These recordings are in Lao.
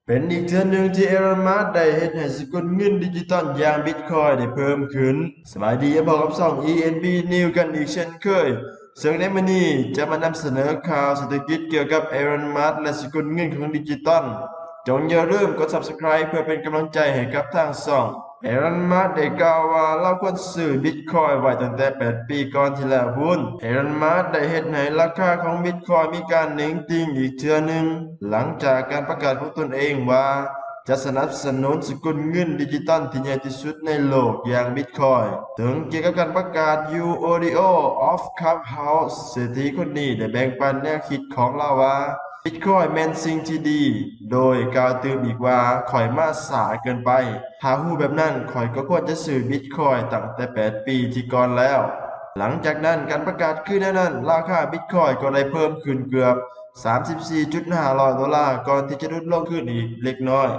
ເປັນອີກເທື່ອໜຶ່ງທີ່ Elon Musk ໄດ້ເຮັດໃຫ້ສະກຸນເງິນດິຈິຕອນຢ່າງ Bitcoin ໄດ້ເພີ່ມຂຶ້ນ. ສະບາຍດີ ມາພົບກັບຊ່ອງ ENB News ກັນອີກເຊັ່ນເຄີຍ, ເຊິ່ງໃນມື້ນີ້ຈະມານຳສະເໜີຂ່າວເສດຖະກິດກ່ຽວກັບ Elon Musk ແລະ ສະກຸນເງິນຂອງດິຈິຕອນ. ຈົ່ງຢ່າລືມກົດ Subscribe ເພື່ອເປັນກຳລັງໃຈໃຫ້ກັບທາງຊ່ອງ. Elon Musk ໄດ້ກ່າວວ່າລາວຄວນຊື້ Bitcoin ໄວ້ຕັ້ງແຕ່ແປດປີກ່ອນທີ່ແລ້ວພຸ້ນ. Elon Musk ໄດ້ເຮັດໃຫ້ລາຄາຂອງ Bitcoin ມີການເໜັງຕີງອີກເທື່ອໜຶ່ງ ຫຼັງຈາກການປະກາດຂອງຕົນເອງວ່າຈະສະໜັບສະໜູນສະກຸນເງິນດິຈິຕອນທີ່ໃຫຍ່ທີ່ສຸດໃນໂລກຢ່າງ Bitcoin. ເຖິງກ່ຽວກັບການປະກາດຢູ່ Audio of Clubhouse, ເສດຖີຄົນນີ້ໄດ້ແບ່ງປັນແນວຄິດຂອງລາວວ່າ Bitcoin ແມ່ນສິ່ງທີ່ດີ, ໂດຍກ່າວຕື່ມອີກວ່າ ຂ້ອຍມາຊ້າເກີນໄປ. ຖ້າຮູ້ແບບນັ້ນ, ຂ້ອຍກໍຄວນຈະຊື້ Bitcoin ຕັ້ງແຕ່ແປດປີທີ່ກ່ອນແລ້ວ. ຫຼັງຈາກນັ້ນ, ການປະກາດຄືແນວນັ້ນ, ລາຄາ Bitcoin ກໍໄດ້ເພີ່ມຂຶ້ນເກືອບສາມສິບສີ່ຈຸດຫ້າຮ້ອຍໂດລາ ກ່ອນທີ່ຈະຫຼຸດລົງຂຶ້ນອີກເລັກນ້ອຍ.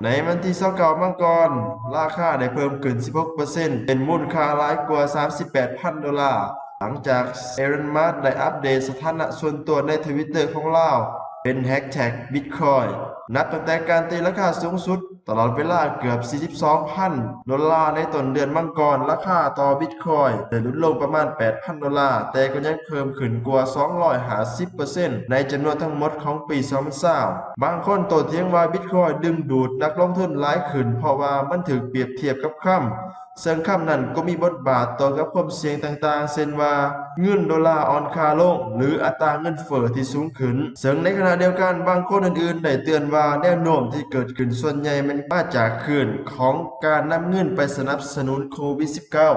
ໃນວັນທີຊາວເກົ້າມັງກອນ, ລາຄາໄດ້ເພີ່ມຂຶ້ນສິບຫົກເປີເຊັນ, ເປັນມູນຄ່າຫຼາຍກວ່າສາມສິບແປດພັນໂດລາ. ຫຼັງຈາກ Elon Musk ໄດ້ອັບເດດສະຖານະສ່ວນຕົວໃນ Twitter ຂອງລາວ ເປັນ hashtag Bitcoin. ນັບຕັ້ງແຕ່ການຕີລາຄາສູງສຸດຕະຫຼອດເວລາເກືອບສີ່ສິບສອງພັນໂດລາໃນຕົ້ນເດືອນມັງກອນ, ລາຄາຕໍ່ Bitcoin ໄດ້ຫຼຸດລົງປະມານແປດພັນໂດລາ, ແຕ່ກໍຍັງເພີ່ມຂຶ້ນກວ່າສອງຮ້ອຍຫ້າສິບເປີເຊັນໃນຈຳນວນທັງໝົດຂອງປີສອງພັນຊາວ. ບາງຄົນໂຕ້ຖຽງວ່າ Bitcoin ດຶງດູດນັກລົງທຶນຫຼາຍຂຶ້ນ ເພາະວ່າມັນຖືກປຽບທຽບກັບຄຳ, ເຊິ່ງຄຳນັ້ນກໍມີບົດບາດຕໍ່ກັບຄວາມສ່ຽງຕ່າງໆ ເຊັ່ນວ່າເງິນໂດລາອ່ອນຄ່າລົງ ຫຼື ອັດຕາເງິນເຟີ້ທີ່ສູງຂຶ້ນ. ເຊິ່ງໃນຂະນະດຽວກັນ, ບາງຄົນອື່ນໆໄດ້ເຕືອນວ່າ ແນວໂນ້ມທີ່ເກີດຂຶ້ນສ່ວນໃຫຍ່ແມ່ນມາຈາກຄື້ນຂອງການນຳເງິນໄປສະໜັບສະໜູນໂຄວິດສິບເກົ້າ.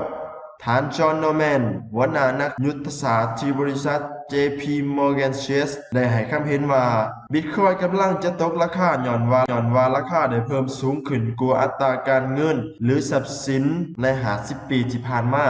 ທ່ານ John Norman ຫົວໜ້ານັກຍຸດທະສາດທີ່ບໍລິສັດ JP Morgan Chase ໄດ້ໃຫ້ຄຳເຫັນວ່າ Bitcoin ກຳລັງຈະຕົກລາຄາ ຍ້ອນວ່າ, ຍ້ອນວ່າລາຄາໄດ້ເພີ່ມສູງຂຶ້ນກວ່າອັດຕາການເງິນ ຫຼື ຊັບສິນໃນຫ້າສິບປີທີ່ຜ່ານມາ.